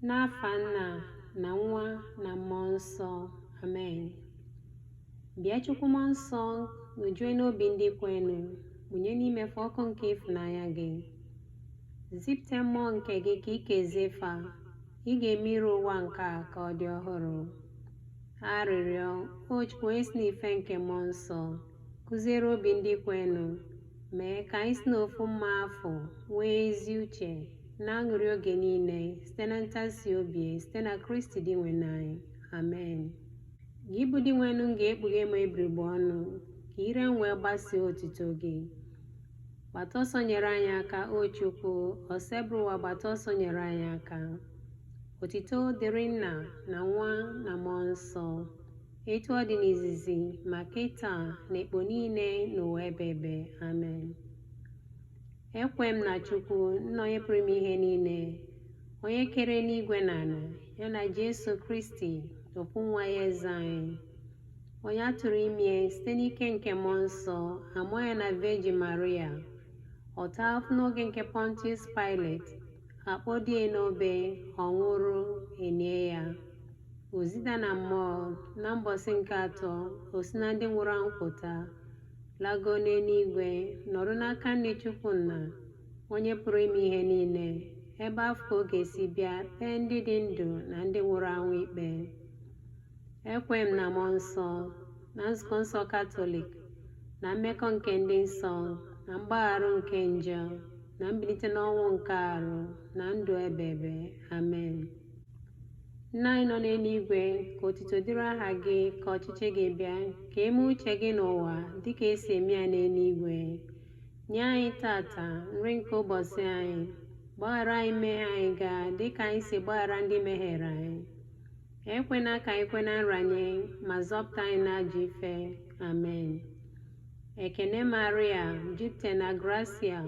N'afa Nna na Nwa na Mmụọ Nsọ. Amen. Bịa Chukwu Mmụọ Nsọ, ṅụjue n'obi ndị kwenu, mụnye n'ime fa ọkụ nke ịfụnanya gị. Zipụta mmụọ nke gị ka ị kezie fa, ị ga-eme iru ụwa nke a ka ọ dị ọhụrụ. Arịrịọ, O Chukwu onye si n'ife nke Mmụọ Nsọ, kụziere obi ndị kwenu, mee ka anyị si n'ofu mma afọ nwee ezi uche na-aṅụrị oge niile site na ntasi obi site na Kristi Dinwenụ anyị. Amen. Gị bụ Dinwenụ m ga-ekpughe m egbugbere ọnụ, ka ire m wee gbasie otito gị. Gbata ọsọ nyere anyị aka, o Chukwu, Osebụrụwa gbata ọsọ nyere anyị aka. Otito dịrị Nna na Nwa na Mmụọ Nsọ, etu ọ dị n'izizi ma kịta na ekpo niile n'ụwa ebe ebe. Amen. Ekwe m na Chukwu, Nna onye pụrụ ime ihe niile, onye kere eluigwe na ala, ya na Jesu Kristi, ofu nwa ya eze anyị, onye a tụrụ ime site n'ike nke Mmụọ Nsọ, amụọ ya na Virgin Maria, ọ taa ahụhụ n'oge nke Pontius Pilate, akpọdie n'obe, ọ nwụrụ, enie ya. O zida na mmụọ, na mbọsị nke atọ, o si na ndị nwụrụ anwụ pụta, lago n'eluigwe, nọrọ n'aka nri Chukwu Nna, onye pụrụ ime ihe niile, ebe afụ ka ọ ga-esi bịa kpee ndị dị ndụ na ndị nwụrụ anwụ ikpe. Ekwe m na Mmụọ Nsọ, na Nzukọ Nsọ Katọlik, na mmekọ nke ndị nsọ, na mgbagharụ nke njọ, na mbilite n'ọnwụ nke arụ, na ndụ ebebe. Amen. Nna anyị nọ n'eluigwe, ka otito dịrị aha gị, ka ọchịchị gị bịa, ka eme uche gị n'ụwa dịka esi eme ya n'eluigwe. Nye anyị tata nri nke ụbọchị anyị. Gbaghara anyị mmehie anyị gaa dịka anyị si gbaghara ndị mehiere anyị. Ekwena ka anyị kwe na nranye, ma zọpụta anyị n'ajọ ife. Amen. Ekene Maria, jupụta na grasia,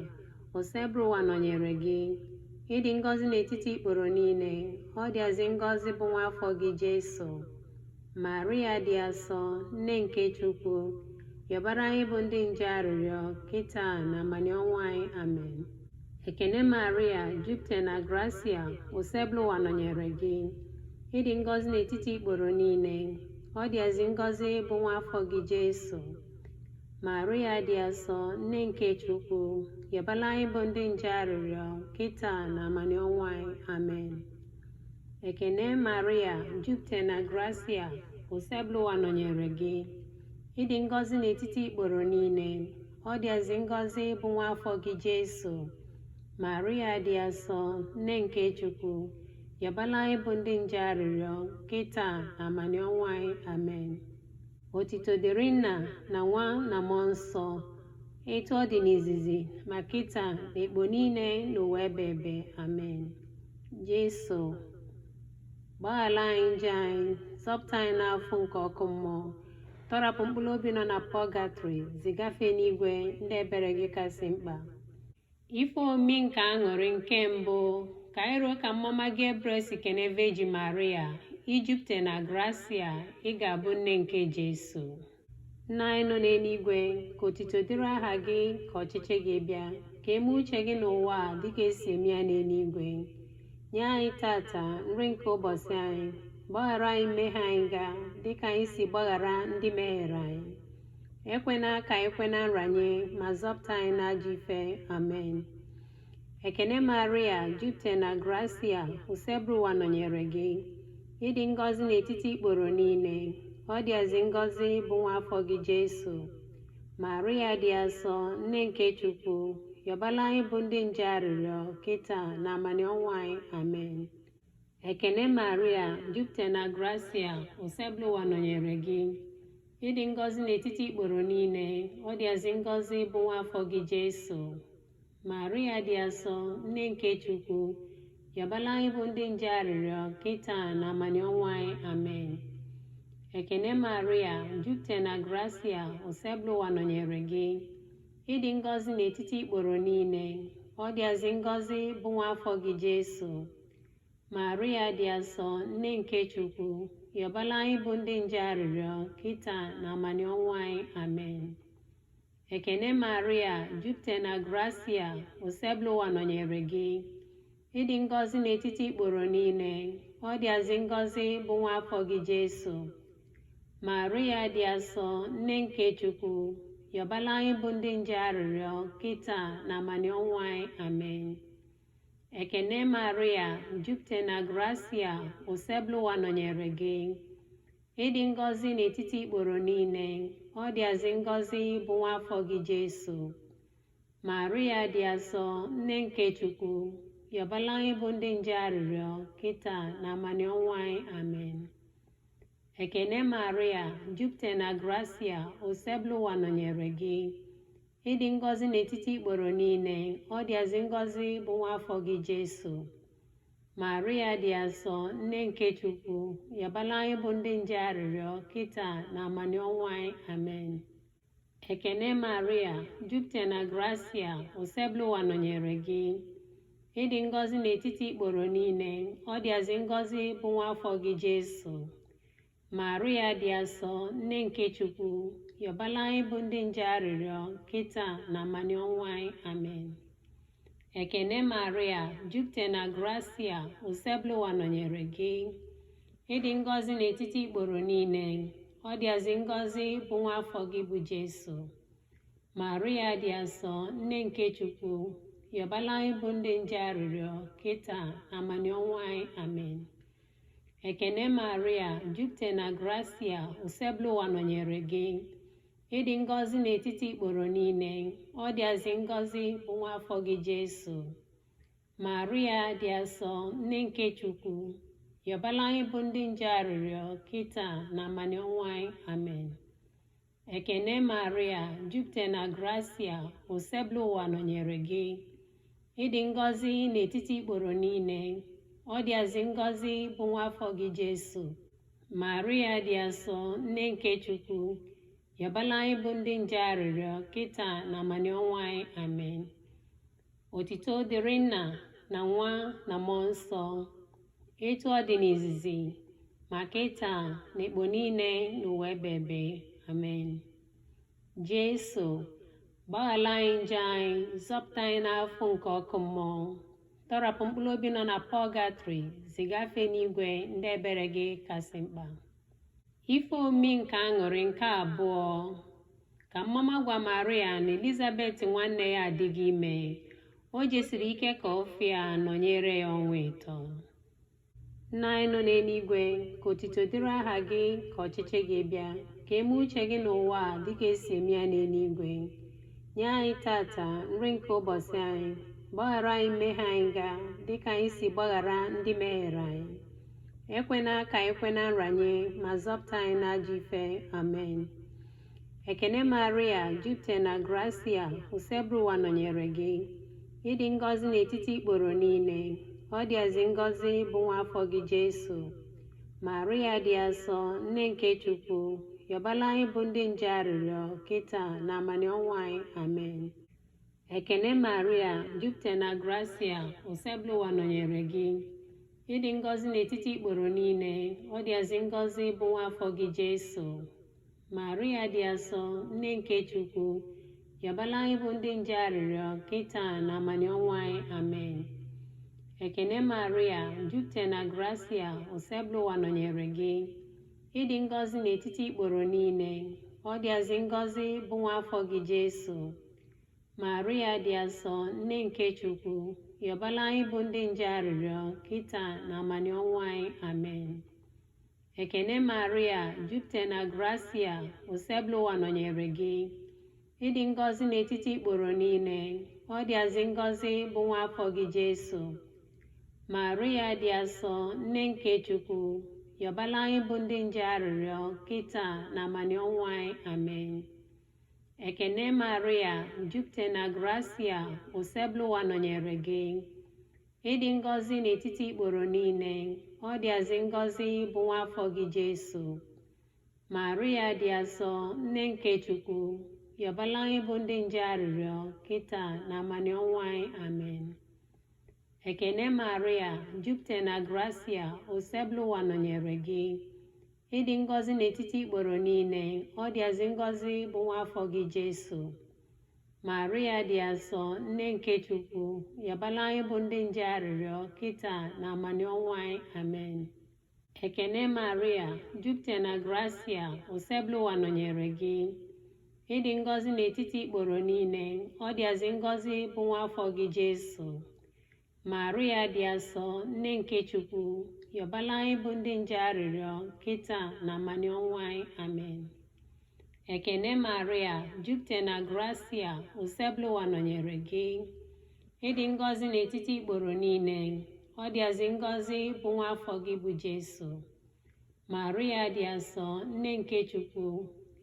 Osebụrụwa nọnyere gị. Ịdị ngọzi n'etiti ikporo niile, ọ dịazị ngọzi bụ nwa afọ gị Jesu. Maria dị asọ, nne nke Chukwu, yọbara anyị bụ ndị njọ arịrịọ, kịta na abalị ọnwụ anyị. Amen. Ekene Maria, jupụta na grasia, Osebụrụwa nọnyere gị. Ịdị ngọzi n'etiti ikporo niile, ọ dịazị ngọzi bụ nwa afọ gị Jesu. Maria dị asọ, nne nke Chukwu, yọbara anyị bụ ndị njọ arịrịọ, kịta na abalị ọnwụ anyị. Amen. Ekene Maria, jupụta na grasia, Osebụrụwa nọnyere gị. Ịdị ngọzi n'etiti ikporo niile, ọ dịazị ngọzi bụ nwa afọ gị Jesu. Maria dị asọ, nne nke Chukwu, yọbara anyị bụ ndị njọ arịrịọ, kịta na abalị ọnwụ anyị. Amen. Otito dịrị Nna na Nwa na Mmụọ Nsọ, etu ọ dị n'izizi ma kịta na ekpo niile n'ụwa ebe ebe. Amen. Jesu, gbaghara anyị njọ anyị, zọpụta anyị n'afọ nke ọkụ mmụọ, tọrapụ mkpụrụ obi nọ na pọgatrị, zigafe n'igwe ndị ebere gị kasị mkpa. Ife omimi nke aṅụrị nke mbụ, ka anyị ruo ka mmụọma Gabriel si kene Virgin Maria, ijupụta na grasia, ị ga-abụ nne nke Jesu. Nna anyị nọ n'eluigwe, ka otito dịrị aha gị, ka ọchịchị gị bịa, ka eme uche gị n'ụwa a dịka esi eme ya n'eluigwe. Nye anyị tata nri nke ụbọchị anyị. Gbaghara anyị mmehie anyị gaa dịka anyị si gbaghara ndị mehiere anyị. Ekwena ka anyị kwe na nranye, ma zọpụta anyị n'ajọ ife. Amen. Ekene Maria, jupụta na grasia, Osebụrụwa nọnyere gị. Ịdị ngọzi n'etiti ikporo niile, ọ dịazị ngọzi bụ nwa afọ gị Jesu. Maria dị asọ, nne nke Chukwu, yọbara anyị bụ ndị njọ arịrịọ, kịta na abalị ọnwụ anyị. Amen. Ekene Maria, jupụta na grasia, Osebụrụwa nọnyere gị. Ịdị ngọzi n'etiti ikporo niile, ọ dịazị ngọzi bụ nwa afọ gị Jesu. Maria dị asọ, nne nke Chukwu, yọbara anyị bụ ndị njọ arịrịọ, kịta na abalị ọnwụ anyị. Amen. Ekene Maria, jupụta na grasia, Osebụrụwa nọnyere gị. Ịdị ngọzi n'etiti ikporo niile, ọ dịazị ngọzi bụ nwa afọ gị Jesu. Maria dị asọ, nne nke Chukwu, yọbara anyị bụ ndị njọ arịrịọ, kịta na abalị ọnwụ anyị. Amen. Ekene Maria, jupụta na grasia, Osebụrụwa nọnyere gị. Ịdị ngọzi n'etiti ikporo niile, ọ dịazị ngọzi bụ nwa afọ gị Jesu. Maria dị asọ, nne nke Chukwu, yọbala anyị bụ ndị nje arịrịọ, kịta na amanị ọnwụ anyị. Amen. Ekene Maria, jupụta na grasia, Osebụlụwa nọnyere gị. Ịdị ngọzi n'etiti ikporo niile, ọ dịazị ngọzi bụ nwa afọ gị Jesu. Maria dị asọ, nne nke Chukwu, yọbala anyị bụ ndị nje arịrịọ, kịta na amanị ọnwụ anyị. Amen. Ekene Maria, jupụta na grasia, Osebụlụwa nọnyere gị. Ịdị ngọzi n'etiti ikporo niile, ọ dịazị ngọzi bụ nwa afọ gị Jesu. Maria dị asọ, nne nke Chukwu, yọbala anyị bụ ndị nje arịrịọ, kịta na amanị ọnwụ anyị. Amen. Ekene Maria, jupụta na grasia, Osebụlụwa nọnyere gị. Ịdị ngọzi n'etiti ikporo niile, ọ dịazị ngọzi bụ nwa afọ gị Jesu. Maria dị asọ, nne nke Chukwu, yọbala anyị bụ ndị nje arịrịọ, kịta na amanị ọnwụ anyị. Amen. Ekene Maria, jupụta na grasia, Osebụlụwa nọnyere gị. Ịdị ngọzi n'etiti ikporo niile, ọ dịazị ngọzi bụ nwa afọ gị bụ Jesu. Maria dị asọ, nne nke Chukwu, yọbala anyị bụ ndị nje arịrịọ, kịta na amanị ọnwụ anyị. Amen. Ekene Maria, jupụta na grasia, Osebụlụwa nọnyere gị. Ịdị ngọzi n'etiti ikporo niile, ọ dịazị ngọzi bụ nwa afọ gị Jesu. Maria dị asọ, nne nke Chukwu, yọbala anyị bụ ndị nje arịrịọ, kịta na amanị ọnwụ anyị. Amen. Ekene Maria, jupụta na grasia, Osebụlụwa nọnyere gị. Ịdị ngọzi n'etiti ikporo niile, ọ dịazị ngọzi bụ nwa afọ gị Jesu. Maria dị asọ, nne nke Chukwu, yọbala anyị bụ ndị nje arịrịọ, kịta na amanị ọnwụ anyị. Amen. Otito dịrị Nna na Nwa na Mmụọ Nsọ, etu ọ dị n'izizi, ma kịta na ekpo niile n'ụwa ebebe. Amen. Jesu, gbaghala anyị njọ anyị, zọpụta anyị n'afọ nke ọkụ mmụọ, tọrapụ mkpụrụ obi nọ na pọgatrị, zigafe n'igwe ndị ebere gị kasị mkpa. Ife omi nke aṅụrị nke abụọ, ka mmama gwa Maria na Elizabeth nwanne ya adịghị ime, o jesiri ike ka ọ fịa nọnyere ya ọnwa 3. Nna anyị nọ n'eluigwe, ka otito dịrị aha gị, ka ọchịchị gị bịa, ka eme uche gị n'ụwa a dịka esi eme ya n'eluigwe. Nye anyị tata nri nke ụbọchị anyị, gbaghara anyị mmehie anyị ga dịka anyị si gbaghara ndị mehiere anyị. Ekwena ka anyị kwe na nranye, ma zọpụta anyị n'ajọ ife. Amen. Ekene Maria, jupụta na grasia, Osebụlụwa nọnyere gị. Ịdị ngọzi n'etiti ikporo niile, ọ dịazị ngọzi bụ nwa afọ gị Jesu. Maria dị asọ, nne nke Chukwu, yọbala anyị bụ ndị nje arịrịọ, kịta na amanị ọnwụ anyị. Amen. Ekene Maria, jupụta na grasia, Osebụlụwa nọnyere gị. Ịdị ngọzi n'etiti ikporo niile, ọ dịazị ngọzi bụ nwa afọ gị Jesu. Maria dị asọ, nne nke Chukwu, yọbala anyị bụ ndị nje arịrịọ, kịta na amanị ọnwụ anyị. Amen. Ekene Maria, jupụta na grasia, Osebụlụwa nọnyere gị. Ịdị ngọzi n'etiti ikporo niile, ọ dịazị ngọzi bụ nwa afọ gị Jesu. Maria dị asọ, nne nke Chukwu, yọbala anyị bụ ndị nje arịrịọ, kịta na amanị ọnwụ anyị. Amen. Ekene Maria, jupụta na grasia, Osebụlụwa nọnyere gị. Ịdị ngọzi n'etiti ikporo niile, ọ dịazị ngọzi bụ nwa afọ gị Jesu. Maria dị asọ, nne nke Chukwu, yọbala anyị bụ ndị nje arịrịọ, kịta na amanị ọnwụ anyị. Amen. Ekene Maria, jupụta na grasia, Osebụlụwa nọnyere gị. Ịdị ngọzi n'etiti ikporo niile, ọ dịazị ngọzi bụ nwa afọ gị Jesu. Maria dị asọ, nne nke Chukwu, yọbala anyị bụ ndị nje arịrịọ, kịta na amanị ọnwụ anyị. Amen. Ekene Maria, jupụta na grasia, Osebụlụwa nọnyere gị. Ịdị ngọzi n'etiti ikporo niile, ọ dịazị ngọzi bụ nwa afọ gị Jesu. Maria dị asọ, nne nke Chukwu, yọbara anyị bụ ndị nje arịrịọ, kịta na amanị ọnwụ anyị. Amen. Ekene Maria, jupụta na grasia, Osebụlụwa nọnyere gị. Ịdị ngọzi n'etiti ikporo niile, ọ dịazị ngọzi bụ nwa afọ gị Jesu. Maria dị asọ, nne nke Chukwu, yọbara anyị bụ ndị nje arịrịọ, kịta na amanị ọnwụ anyị. Amen. Ekene Maria, jupụta na grasia, Osebụlụwa nọnyere gị. Ịdị ngọzi n'etiti ikporo niile, ọ dịazị ngọzi bụ nwa afọ gị bụ Jesu. Maria dị asọ, nne nke Chukwu,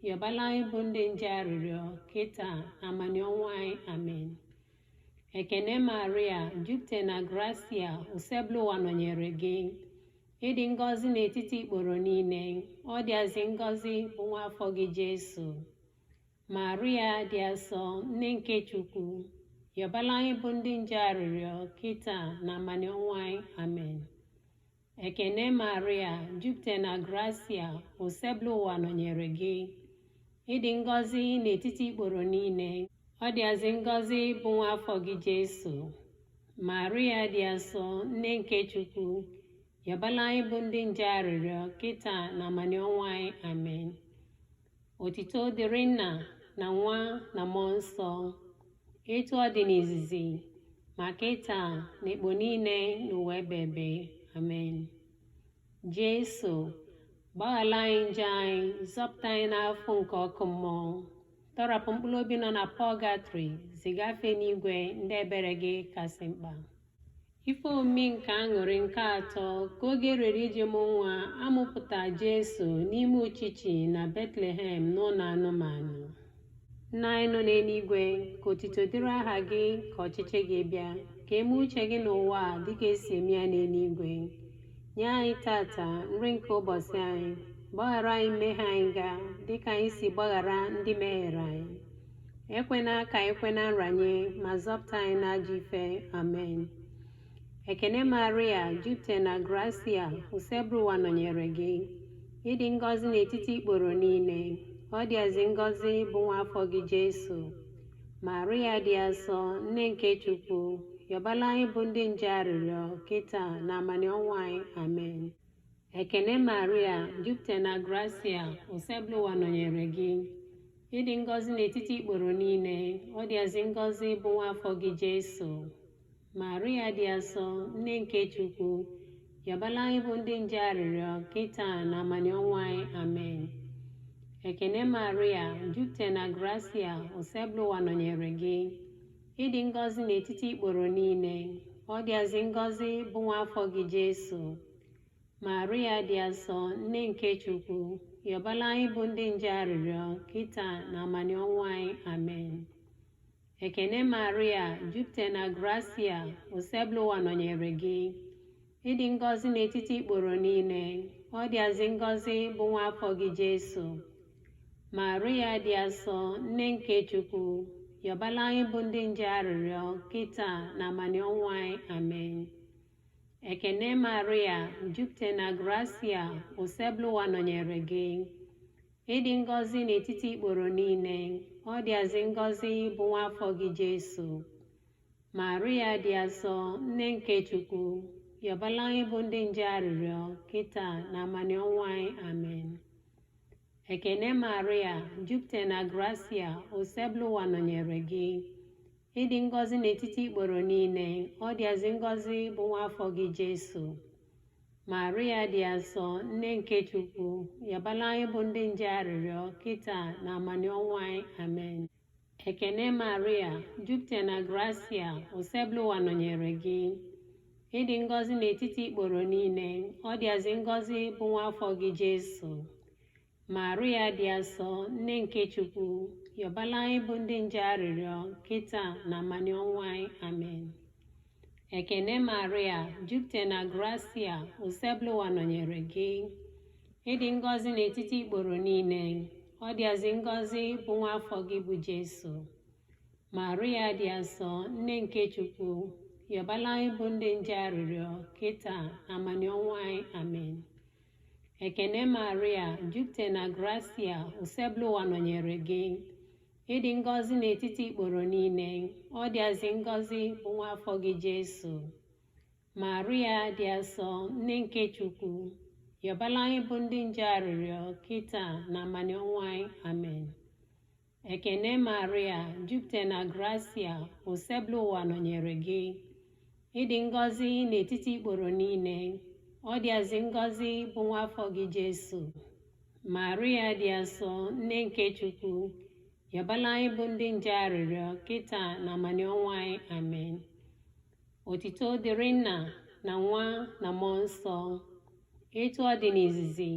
yọbara anyị bụ ndị nje arịrịọ, kịta na amanị ọnwụ anyị. Amen. Ekene Maria, jupụta na grasia, Osebụlụwa nọnyere gị. Ịdị ngọzi n'etiti ikporo niile, ọ dịazị ngọzi bụ nwa afọ gị Jesu. Maria dị asọ, nne nke Chukwu, yọbara anyị bụ ndị nje arịrịọ, kịta na amanị ọnwụ anyị. Amen. Ekene Maria, jupụta na grasia, Osebụlụwa nọnyere gị. Ịdị ngọzi n'etiti ikporo niile, ọ dịazị ngọzi bụ nwa afọ gị Jesu. Maria dị asọ, nne nke Chukwu, yọbara anyị bụ ndị nje arịrịọ, kịta na amanị ọnwụ anyị. Amen. Otito dịrị Nna na Nwa na Mmụọ Nsọ, etu ọ dị n'izizi, ma kịta na ekpo niile n'ụwa ebebe. Amen. Jesu, gbaghara anyị njọ anyị, zọpụta anyị n'afọ nke ọkụ mmụọ, tọrapụ mkpụrụ obi nọ na pọgatrị, zigafe n'igwe ndị ebere gị kasị mkpa. Ife omimi nke aṅụrị nke atọ, ka oge rere iji mụ nwa, amụpụta Jesu n'ime uchichi na Betlehem n'ụlọ anụmanụ. Nna anyị nọ n'eluigwe, ka otito dịrị aha gị, ka ọchịchị gị bịa, ka eme uche gị n'ụwa a dịka esi eme ya n'eluigwe. Nye anyị tata nri nke ụbọchị anyị, gbaghara anyị mmehie anyị ga dịka anyị si gbaghara ndị mehiere anyị. Ekwena ka anyị kwe na nranye, ma zọpụta anyị n'ajọ ife. Amen. Ekene Maria, jupụta na grasia, Osebụlụwa nọnyere gị. Ịdị ngọzi n'etiti ikporo niile, ọ dịazị ngọzi bụ nwa afọ gị Jesu. Maria dị asọ, nne nke Chukwu, yọbara anyị bụ ndị nje arịrịọ, kịta na amanị ọnwụ anyị. Amen. Ekene Maria, jupụta na grasia, Osebụlụwa nọnyere gị. Ịdị ngọzi n'etiti ikporo niile, ọ dịazị ngọzi bụ nwa afọ gị Jesu. Maria dị asọ, nne nke Chukwu, yọbara anyị bụ ndị nje arịrịọ, kịta na amanị ọnwụ anyị. Amen. Ekene Maria, jupụta na grasia, Osebụlụwa nọnyere gị. Ịdị ngọzi n'etiti ikporo niile, ọ dịazị ngọzi bụ nwa afọ gị Jesu. Maria dị asọ, nne nke Chukwu, yọbara anyị bụ ndị nje arịrịọ, kịta na amanị ọnwụ anyị. Amen. Ekene Maria, jupụta na grasia, Osebụlụwa nọnyere gị. Ịdị ngọzi n'etiti ikporo niile, ọ dịazị ngọzi bụ nwa afọ gị Jesu. Maria dị asọ, nne nke Chukwu, yọbara anyị bụ ndị nje arịrịọ, kịta na amanị ọnwụ anyị. Amen. Ekene Maria, jupụta na grasia, Osebụlụwa nọnyere gị. Ịdị ngọzi n'etiti ikporo niile, ọ dịazị ngọzi bụ nwa afọ gị Jesu. Maria dị asọ, nne nke Chukwu, yọbara anyị bụ ndị nje arịrịọ, kịta na amanị ọnwụ anyị. Amen. Ekene Maria, jupụta na grasia, Osebụlụwa nọnyere gị. Ịdị ngọzi n'etiti ikporo niile, ọ dịazị ngọzi bụ nwa afọ gị Jesu. Maria dị asọ, nne nke Chukwu, yọbara anyị bụ ndị nje arịrịọ, kịta na amanị ọnwụ anyị. Amen. Ekene Maria, jupụta na grasia, Osebụlụwa nọnyere gị. Ịdị ngọzi n'etiti ikporo niile, ọ dịazị ngọzi bụ nwa afọ gị Jesu. Maria dị asọ, nne nke Chukwu, yọbara anyị bụ ndị nje arịrịọ, kịta na amanị ọnwụ anyị. Amen. Ekene Maria, jupụta na grasia, Osebụlụwa nọnyere gị. Ịdị ngọzi n'etiti ikporo niile, ọ dịazị ngọzi bụ nwa afọ gị bụ Jesu. Maria dị asọ, nne nke Chukwu, yọbara anyị bụ ndị nje arịrịọ, kịta na amanị ọnwụ anyị. Amen. Ekene Maria, jupụta na grasia, Osebụlụwa nọnyere gị. Ị dị ngọzi n'etiti ikporo niile, ọ dịazị ngọzi bụ nwa afọ gị Jesu. Maria dị asọ, nne nke Chukwu, yọbala anyị bụ ndị njọ arịrịọ kịta na amanị ọnwụ anyị. Amen. Ekene Maria, jupụta na grasia, Osebụlụwa nọnyere gị. Ị dị ngọzi n'etiti ikporo niile, ọ dịazị ngọzi bụ nwa afọ gị Jesu. Maria dị asọ, nne nke Chukwu, yọbala anyị bụ ndị njọ arịrịọ kịta na amanị ọnwụ anyị. Amen. Otito dịrị Nna na Nwa na Mmụọ Nsọ, etu ọ dị n'izizi,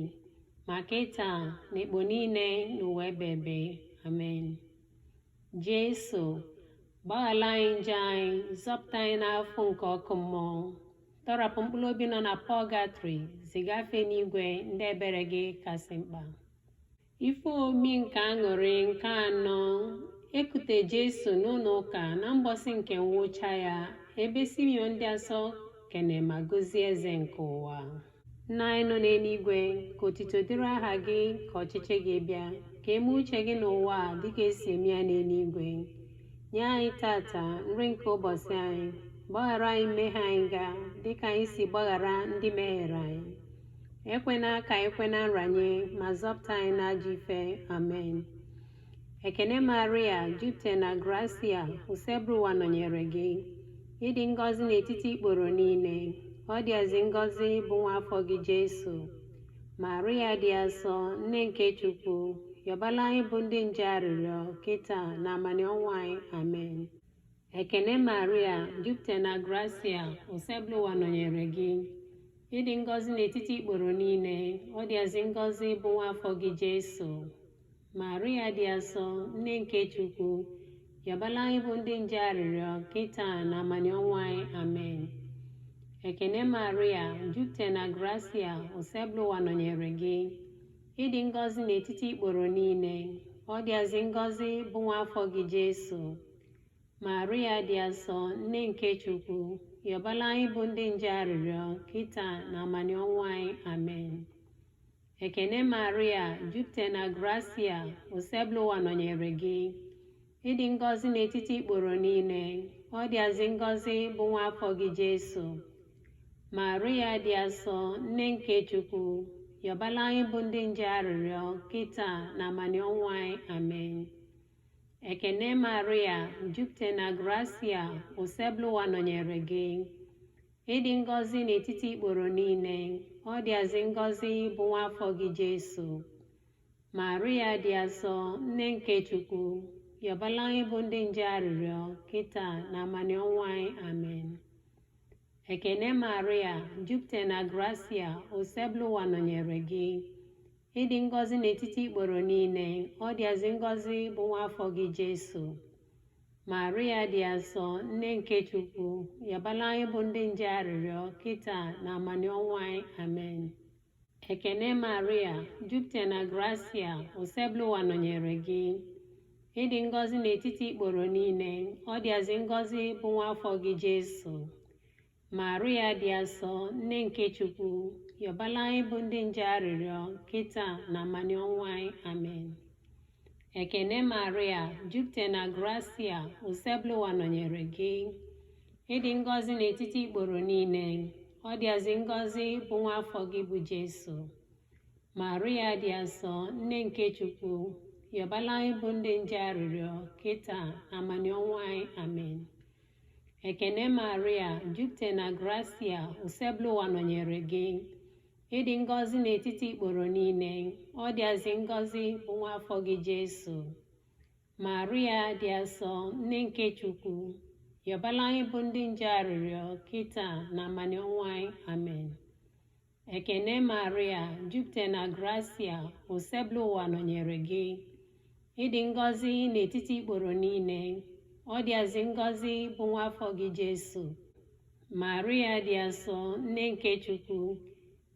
ma kịta na ekpo niile n'ụwa ebebe. Amen. Jesu, gbaghala anyị njọ anyị, zọpụta anyị n'afọ nke ọkụ mmụọ, tọrapụ mkpụrụ obi nọ na pọgatrị, zigafe n'igwe ndị ebere gị kasị mkpa. Ife omi nke aṅụrị nke anọ, ekute Jesu n'ụlọ ụka na mbọsị nke nwụcha ya, ebe Simeon dị asọ kene ma gọzie eze nke ụwa. Nna anyị nọ n'eluigwe, ka otito dịrị aha gị, ka ọchịchị gị bịa, ka eme uche gị n'ụwa a dịka esi eme ya n'eluigwe. Nye anyị tata nri nke ụbọchị anyị, gbaghara anyị mmehie anyị ga dịka anyị si gbaghara ndị mehiere anyị. Ekwena ka anyị kwe na nranye, ma zọpụta anyị n'ajọ ife. Amen. Ekene Maria, jupụta na grasia, Osebụlụwa nọnyere gị. Ị dị ngọzi n'etiti ikporo niile, ọ dịazị ngọzi bụ nwa afọ gị Jesu. Maria dị asọ, nne nke Chukwu, yọbala anyị bụ ndị njọ arịrịọ kịta na amanị ọnwụ anyị. Amen. Ekene Maria, jupụta na grasia, Osebụlụwa nọnyere gị. Ị dị ngọzi n'etiti ikporo niile, ọ dịazị ngọzi bụ nwa afọ gị Jesu. Maria dị asọ, nne nke Chukwu, yọbala anyị bụ ndị njọ arịrịọ kịta na amanị ọnwụ anyị. Amen. Ekene Maria, jupụta na grasia, Osebụlụwa nọnyere gị. Ị dị ngọzi n'etiti ikporo niile, ọ dịazị ngọzi bụ nwa afọ gị Jesu. Maria dị asọ, nne nke Chukwu, yọbala anyị bụ ndị njọ arịrịọ kịta na amanị ọnwụ anyị. Amen. Ekene Maria, jupụta na grasia, Osebụlụwa nọnyere gị. Ị dị ngọzi n'etiti ikporo niile, ọ dịazị ngọzi bụ nwa afọ gị Jesu. Maria dị asọ, nne nke Chukwu, yọbala anyị bụ ndị njọ arịrịọ kịta na amanị ọnwụ anyị. Amen. Ekene Maria, jupụta na grasia, Osebụlụwa nọnyere gị. Ị dị ngọzi n'etiti ikporo niile, ọ dịazị ngọzi bụ nwa afọ gị Jesu. Maria dị asọ, nne nke Chukwu, yọbala anyị bụ ndị njọ arịrịọ kịta na amanị ọnwụ anyị. Amen. Ekene Maria, jupụta na grasia, Osebụlụwa nọnyere gị. Ị dị ngọzi n'etiti ikporo niile, ọ dịazị ngọzi bụ nwa afọ gị Jesu. Maria dị asọ, nne nke Chukwu, yọbala anyị bụ ndị njọ arịrịọ kịta na amanị ọnwụ anyị. Amen. Ekene Maria, jupụta na grasia, Osebụlụwa nọnyere gị. Ị dị ngọzi n'etiti ikporo niile, ọ dịazị ngọzi bụ nwa afọ gị Jesu. Maria dị asọ, nne nke Chukwu, yọbala anyị bụ ndị njọ arịrịọ kịta na amanị ọnwụ anyị. Amen. Ekene Maria, jupụta na grasia, Osebụlụwa nọnyere gị. Ị dị ngọzi n'etiti ikporo niile, ọ dịazị ngọzi bụ nwa afọ gị bụ Jesu. Maria dị asọ, nne nke Chukwu, yọbala anyị bụ ndị njọ arịrịọ kịta na amanị ọnwụ anyị. Amen. Ekene Maria, jupụta na grasia, Osebụlụwa nọnyere gị. Ị dị ngọzi n'etiti ikporo niile, ọ dịazị ngọzi bụ nwa afọ gị Jesu. Maria dị asọ, nne nke Chukwu, yọbala anyị bụ ndị njọ arịrịọ kịta na amanị ọnwụ anyị. Amen. Ekene Maria, jupụta na grasia, Osebụlụwa nọnyere gị. Ị dị ngọzi n'etiti ikporo niile, ọ dịazị ngọzi bụ nwa afọ gị Jesu. Maria dị asọ, nne nke Chukwu,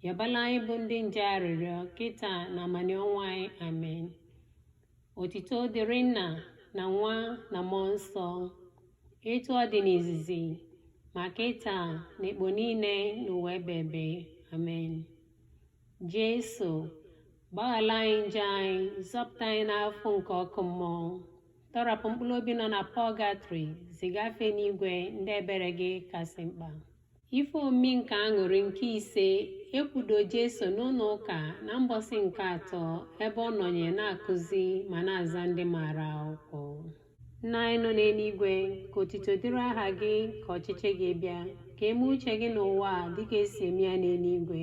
yọbala anyị bụ ndị njọ arịrịọ kịta na amanị ọnwụ anyị. Amen. Otito dịrị Nna na Nwa na Mmụọ Nsọ, etu ọ dị n'izizi, ma kịta na ekpo niile n'ụwa ebebe. Amen. Jesu, gbaghala anyị njọ anyị, zọpụta anyị n'afọ nke ọkụ mmụọ, Tọrapụ mkpụrụ obi nọ na pọgatrị, zigafe n'igwe ndị ebere gị kasị mkpa. Ife omimi nke aṅụrị nke ise, ekwudo Jesu n'ụlọ ụka na mbọsị nke atọ ebe ọ nọnye na-akụzi ma na-aza ndị maara akwụkwọ. Nna anyị nọ n'eluigwe, ka otito dịrị aha gị, ka ọchịchị gị bịa, ka eme uche gị n'ụwa a dịka esi eme ya n'eluigwe.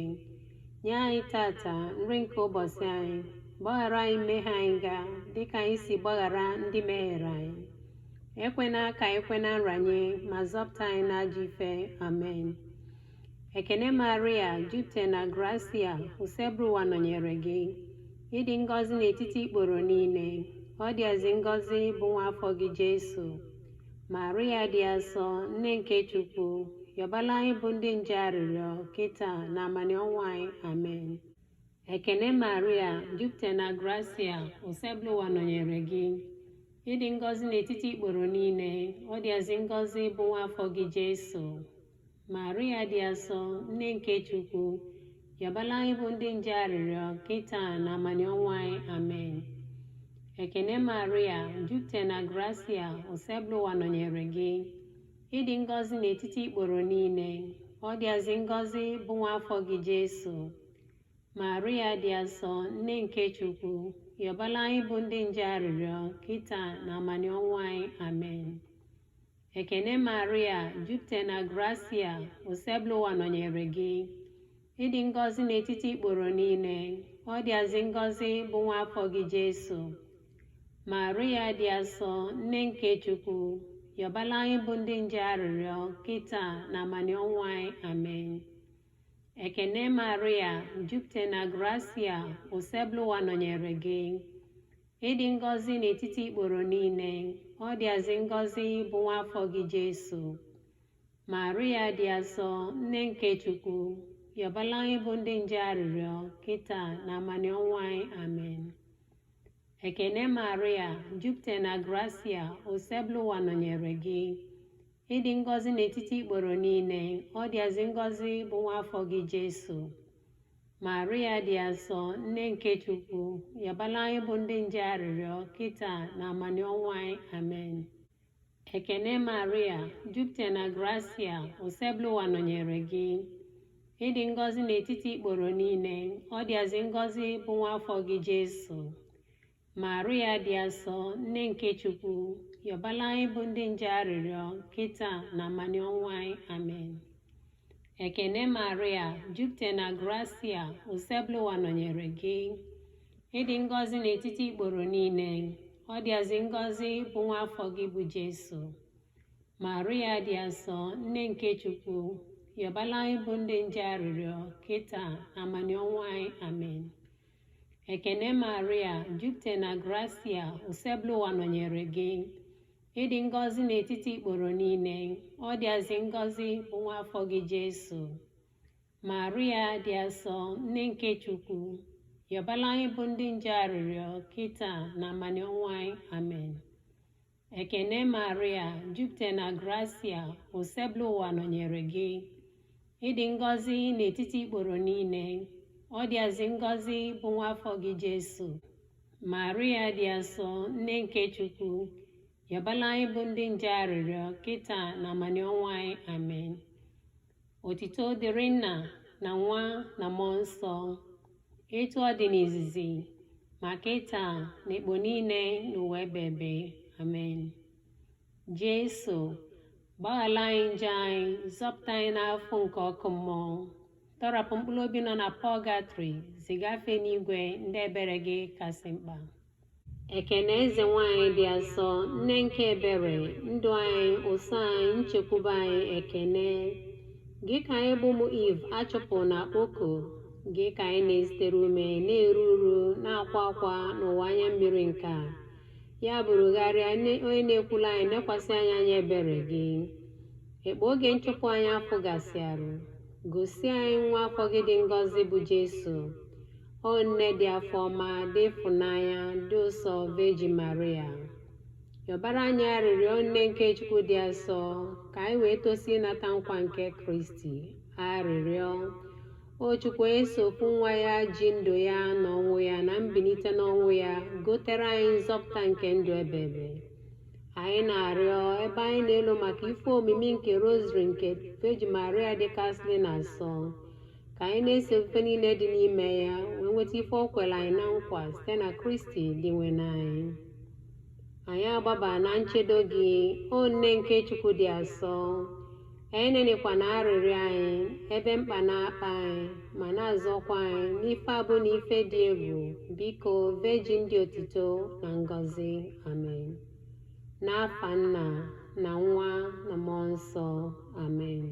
Nye anyị tata nri nke ụbọchị anyị. Gbaghara anyị mmehie anyị ga dịka anyị si gbaghara ndị mehiere anyị. Ekwena ka anyị kwe na nranye, ma zọpụta anyị n'ajọ ife. Amen. Ekene Maria, jupụtara na grasia, Osebụrụwa nọnyere gị. Ịdị ngọzi n'etiti ikporo niile. Ọ dịazị ngọzi bụ nwa afọ gị Jesu. Maria dị asọ, nne nke Chukwu, yọbala anyị bụ ndị nje arịrịọ kịta na amanị ọnwa anyị. Amen. Ekene Maria, jupụtara na grasia, Osebụrụwa nọnyere gị. Ịdị ngọzi n'etiti ikporo niile, ọ dịazị ngọzi bụ nwa afọ gị Jesu. Maria dị asọ, nne nke Chukwu, yọbala anyị bụ ndị nje arịrịọ kịta na amanị ọnwa anyị. Amen. Ekene Maria, jupụtara na grasia, Osebụrụwa nọnyere gị. Ịdị ngọzi n'etiti ikporo niile, ọ dịazị ngọzi bụ nwa afọ gị Jesu. Maria dị asọ, nne nke Chukwu, yọbala anyị bụ ndị nje arịrịọ kịta na amanị ọnwa anyị. Amen. Ekene Maria, jupụtara na grasia, Osebụrụwa nọnyere gị. Ịdị ngọzi n'etiti ikporo niile, ọ dịazị ngọzi bụ nwa afọ gị Jesu. Maria dị asọ, nne nke Chukwu, yọbala anyị bụ ndị nje arịrịọ kịta na amanị ọnwa anyị. Amen. Ekene Maria, jupụtara na grasia, Osebụrụwa nọnyere gị. Ịdị ngọzi n'etiti ikporo niile, ọ dịazị ngọzi bụ nwa afọ gị Jesu. Maria dị asọ, nne nke Chukwu, yọbala anyị bụ ndị nje arịrịọ kịta na amanị ọnwa anyị. Amen. Ekene Maria, jupụtara na grasia, Osebụrụwa nọnyere gị. Ịdị ngọzi n'etiti ikporo niile, ọ dịazị ngọzi bụ nwa afọ gị Jesu. Maria dị asọ, nne nke Chukwu, yọbala anyị bụ ndị nje arịrịọ kịta na amanị ọnwa anyị. Amen. Ekene Maria, jupụtara na grasia, Osebụrụwa nọnyere gị. Ịdị ngọzi n'etiti ikporo niile, ọ dịazị ngọzi bụ nwa afọ gị Jesu. Maria dị asọ, nne nke Chukwu, yọbala anyị bụ ndị nje arịrịọ kịta na amanị ọnwa anyị. Amen. Ekene Maria, jupụtara na grasia, Osebụrụwa nọnyere gị. Ịdị ngọzi n'etiti ikporo niile, ọ dịazị ngọzi bụ nwa afọ gị bụ Jesu. Maria dị asọ, nne nke Chukwu, yọbala anyị bụ ndị nje arịrịọ kịta na amanị ọnwa anyị. Amen. Ekene Maria, jupụtara na grasia, Osebụrụwa nọnyere gị. Ịdị ngọzi n'etiti ikporo niile, ọ dịazị ngọzi bụ nwa afọ gị Jesu. Maria dị asọ, nne nke Chukwu, yọbala anyị bụ ndị nje arịrịọ kịta na amanị ọnwa anyị. Amen. Ekene Maria, jupụtara na grasia, Osebụrụwa nọnyere gị. Ịdị ngọzi n'etiti ikporo niile, ọ dịazị ngọzi bụ nwa afọ gị Jesu. Maria dị asọ, nne nke Chukwu, yọbala anyị bụ ndị nje arịrịọ kịta na amanị ọnwa anyị. Amen. Otito dịrị Nna na Nwa na Mmụọ Nsọ, etu ọ dị n'izizi, ma kịta na ekpo niile n'ụwa ebebe. Amen. Jesu, gbaghala anyị njọ anyị, zọpụta anyị n'afọ nke ọkụ mmụọ, tọrapụ mkpụrụ obi nọ na pọgatrị, zigafe n'igwe ndị ebere gị kasị mkpa. Ekene eze nwanyị dị asọ, nne nke ebere, ndụ anyị, ụsọ anyị, nchekwube anyị, ekene. Gị ka anyị bụ ụmụ Iv achụpụ na okpoko, gị ka anyị na-ezitere ume, na-eru uru, na-akwa akwa n'ụwa anya mmiri nke a. Ya bụrụgharịa onye na-ekwulu anyị nekwasị anya anya ebere gị. Ekpo oge nchụpụ anyị afọ gasịarụ, gosi anyị nwa afọ gị dị ngọzi bụ Jesu. O nne dị afọ ọma, dị ịfụnanya, dị ụsọ Virgin Maria. Yọbara anyị arịrịọ nne nke Chukwu dị asọ, ka anyị wee tosi ịnata nkwa nke Kristi. Arịrịọ. O Chukwu onye so ofu nwa ya ji ndụ ya na ọnwụ ya na mbilite n'ọnwụ ya gotere anyị nzọpụta nke ndụ ebebe. Anyị na-arịọ ebe anyị na-elo maka ife omimi nke Rosary nke Virgin Maria dịkasịrị na nsọ, ka anyị na-eso ife niile dị n'ime ya wee nweta ife o kwere anyị na nkwa site na Kristi Dinwenụ anyị. Anyị agbaba na nchedo gị, o nne nke Chukwu dị asọ. Enenịkwa na arịrịọ anyị, ebe mkpa na-akpa anyị, ma na-azọkwa anyị n'ife abụ na ife dị egwu. Biko, Virgin dị otito na ngọzi. Amen. N'afa Nna na Nwa na Mmụọ Nsọ. Amen.